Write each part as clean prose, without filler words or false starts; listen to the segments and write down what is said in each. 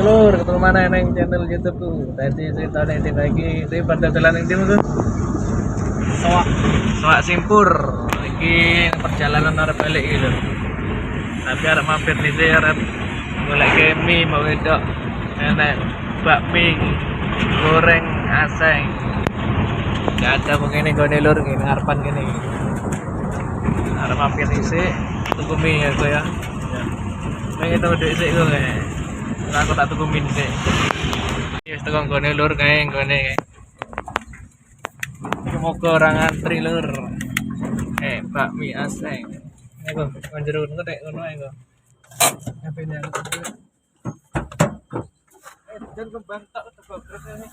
Lur, ketemu mana neng channel YouTube ku. Tadi ceritane dina iki, iki pada dolan ning ndi tuh? Soak. Soak Simpur. Iki perjalanan arep balik iki lho. Tapi arep mampir dhisik arep golek mie mau wedok. Enek bakmi goreng aseng. Gak ada kok ngene nggone lur ngene ngarepan kene. Arep mampir dhisik tuku mie ya kok ya. Ya. Pengen tuku dhisik kok kae. Aku tak tuku mie dhisik. Wis teko nggone lur kae nggone kae. Iki moga ora ngantri lur. Bakmi aseng. Nek kok jero ngono nek ngono ae kok. Ngapene aku tuku. Dan kebantak kebablas ini.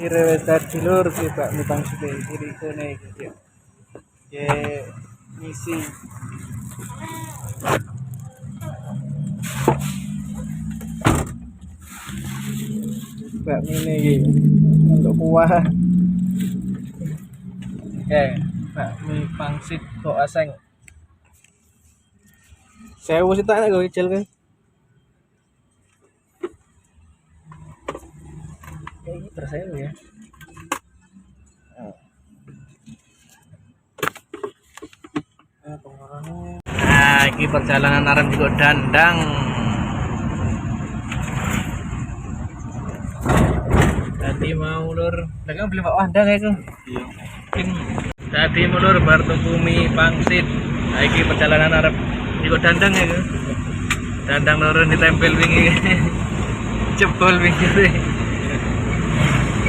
Ire wis dadi lur ki bakmi pangsit iki kene iki. Ye ngisi. Bakmi ini iki untuk kuah. Oke, bakmi pangsit kok aseng. 1000 sih tak nek gawe jel kan. Ini tersewu ya. Nah, ini perjalanan arep juga dandang. Tadi mau lur, lah kan beli Pak Wanda kayak itu. Iya. Tadi mau lur bar tuku mie pangsit. Nah, ini perjalanan arep juga dandang ya. Dandang loro ditempel wingi. Jebol wingi.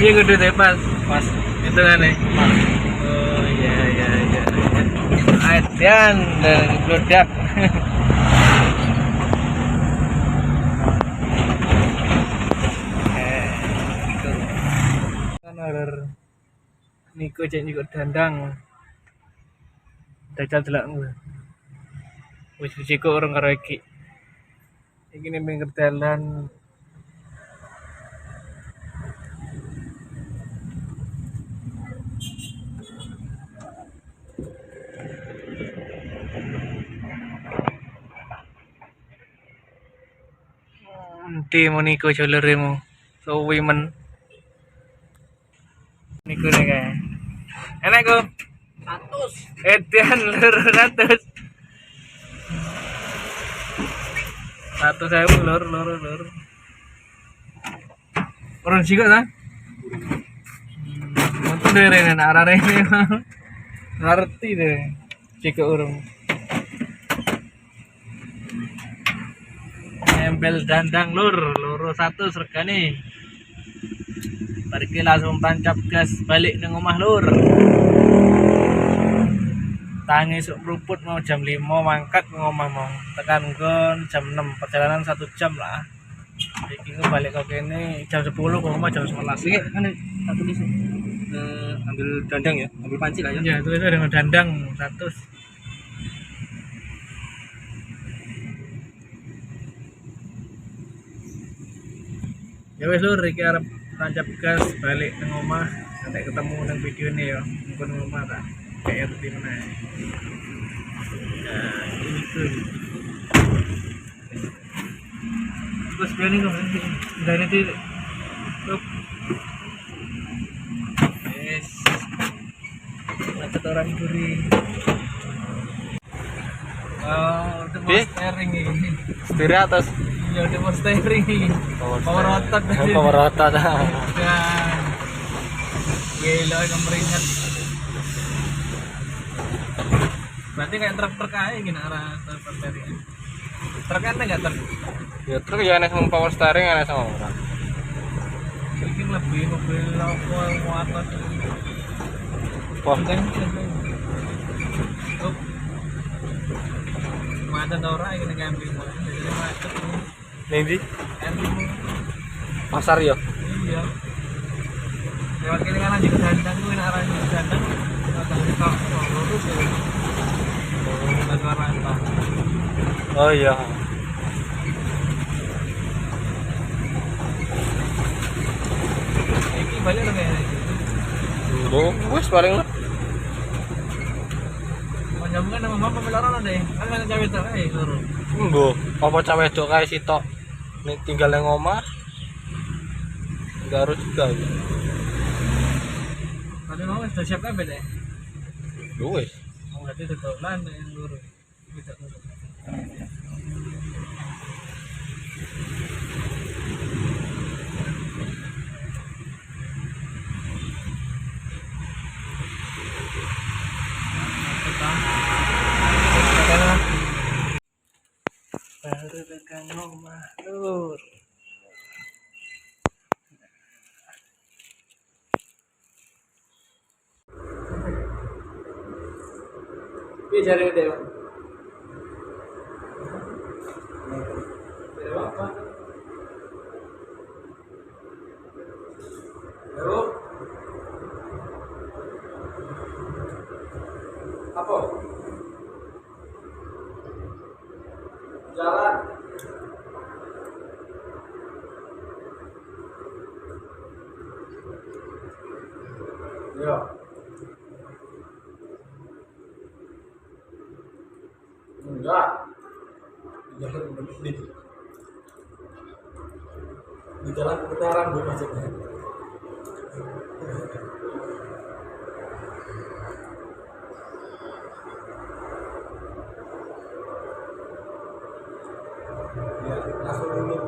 Iya kudu deh pas. Pas. Hitungane. Pas. Oh iya iya iya. Adian dan bludak. Gitu. Kan lur. Niko cek juga dandang. Dajal delok. Wis dicikuk urung karo iki. Iki ning pinggir dalan. Endi mu niku joloremu? Suwi men. Niku nek kae. Enak ku. 100. Edan lur 100. 100.000 lur lur lur. Urung sikok ta? Untung dhewe rene nek arah rene. Ngerti deh. Sikok urung. Nempel dandang lur, loro 100 regane. Pergi langsung tancap gas balik nang omah lur. Tangi esuk mruput mau jam 5 mangkat nang omah mau. Tekan nggon jam 6, perjalanan 1 jam lah. Iki ku balik ke kene jam 10 ke omah jam 11. Iki kan tak tulis. Ambil dandang ya, ambil panci lah ya. Iya, tulis dengan dandang 100. Ya wis lur, iki arep tancap gas balik nang omah, nanti ketemu nang video ini ya. Engko nang omah tak kayak RT meneh. Nah, ini tuh. Terus biar kok ndane iki. Yes. Macet orang duri. Oh, udah mau steering ini. Setir atas. Iya, udah mau steering ini. Power otot. Power otot. Dan gila kemeringat. Berarti kayak truk-truk aja gini arah power steering. Truk kan enggak truk? Ya truk ya enak sama power steering enak sama orang. Ini lebih mobil apa muatan. Wah. Macet ora iki ning camping mau. Jadi macet. Ning ndi? M5. Pasar ya. Iya. Lewat kene kan lanjut ke dandang kuwi nek arah ke dandang. Ada ketok lurus ya. Oh, rantau. Oh iya. Iki balik dong ya. Lho, wis paling lah. Nyambungan sama mama meloro deh. Kan kan cawe tok ae loro. Mbok, apa cah wedok kae sitok nek tinggal nang omah. Enggak harus juga. Ya. Tapi mau wis siap kabeh deh. Lho wis. Mau berarti dodolan yang loro. Wedok loro. Baru tekan omah lur. Piye jare dhewe? Jare apa? Halo. Apa? Jalan. Ya. Enggak. Di jalan di jalan kebenaran gue maksudnya. Ya, langsung dulu.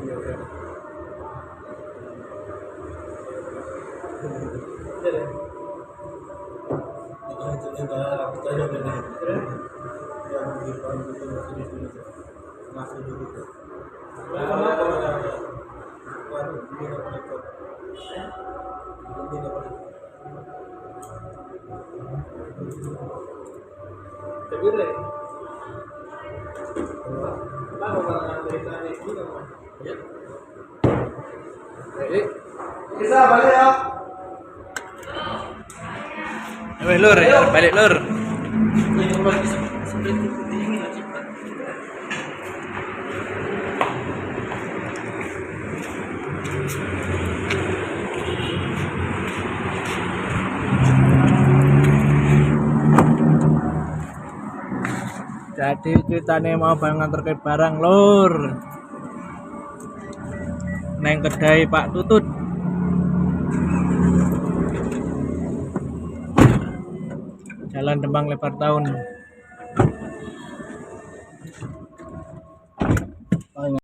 Ya, ya. Jare. Bisa balik ya. Weh lur, ya, balik lur. Jadi ceritanya mau bang nganter ke barang lur. Neng kedai Pak Tutut. Jalan Demang Lebar Tahun.